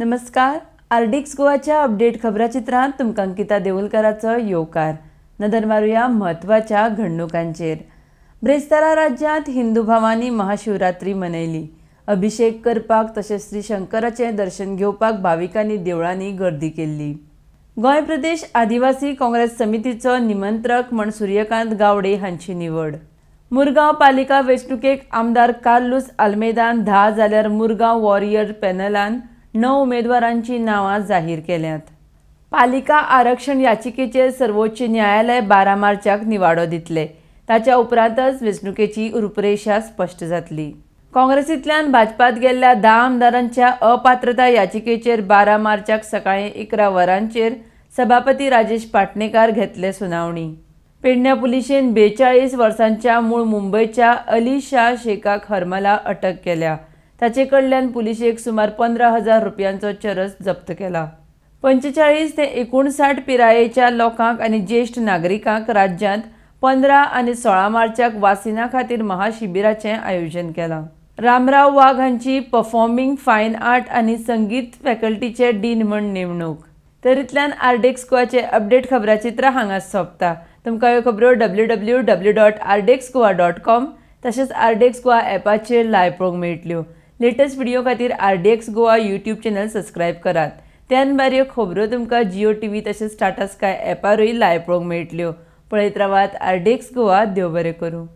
नमस्कार, RDX गोवाच्या update खबराचित्रांत तुमकां अंकिता देवलकराचो येवकार. नदर मारुया म्हत्वाच्या घडणुकांचेर. ब्रेस्तारा राज्यांत हिंदू भावांनी महाशिवरात्री मनयली. अभिषेक करपाक तशेंच श्री शंकराचें दर्शन घेवपाक भाविकांनी देवळांनी गर्दी केल्ली. गोंय प्रदेश आदिवासी काँग्रेस समितीचो निमंत्रक म्हण सूर्यकांत गावडे हांची निवड. मुरगांव पालिका वेंचणुकेक आमदार कार्लूस आल्मेदान 10 जाल्यार मुरगांव वॉरियर पॅनलान 9 उमेदवारांची नांवां जाहीर केल्यांत. पालिका आरक्षण याचिकेचेर सर्वोच्च न्यायालय 12 मार्चाक निवाडो दितले. ताच्या उपरांतच वेंचणुकेची रुपरेशा स्पश्ट जातली. काँग्रेसींतल्यान भाजपात गेल्ल्या 10 आमदारांच्या अपात्रता याचिकेचेर 12 मार्चाक सकाळीं 11 वरांचेर सभापती राजेश पाटणेकार घेतले सुनावणी. पेडण्या पुलिशेन 42 वर्सांच्या मूळ मुंबयच्या अली शाह शेखाक हरमला अटक केल्या. ताचे कडल्यान पुलिशेक सुमार 15,000 रुपयांचो चरस जप्त केला. 45 ते 59 पिरायेच्या लोकांक आनी ज्येश्ठ नागरिकांक राज्यांत 15 आनी 16 मार्चाक वासिना खातीर महाशिबिराचें आयोजन केलां. रामराव वाघ हांची परफॉर्मिंग फायन आर्ट आनी संगीत फॅकल्टीचे डीन म्हण नेमणूक. तर इतल्यान आरडीएक्स गोवाचे अपडेट खबराचित्र हांगाच सोंपता. तुमकां ह्यो खबरो www.rdxgoa.com तशेंच आरडीएक्स गोवा ॲपाचेर लायव्ह पळोवंक मेळटल्यो. लेटस्ट व्हिडिओ खातीर RDX Goa YouTube channel subscribe करात. त्यान भायर ह्यो खबरो तुमकां जिओ टीव्ही तशेंच टाटा स्काय ॲपारूय लायव्ह पळोवंक मेळटल्यो. पळयत रावात आरडीएक्स गोवा. देव बरें करूं.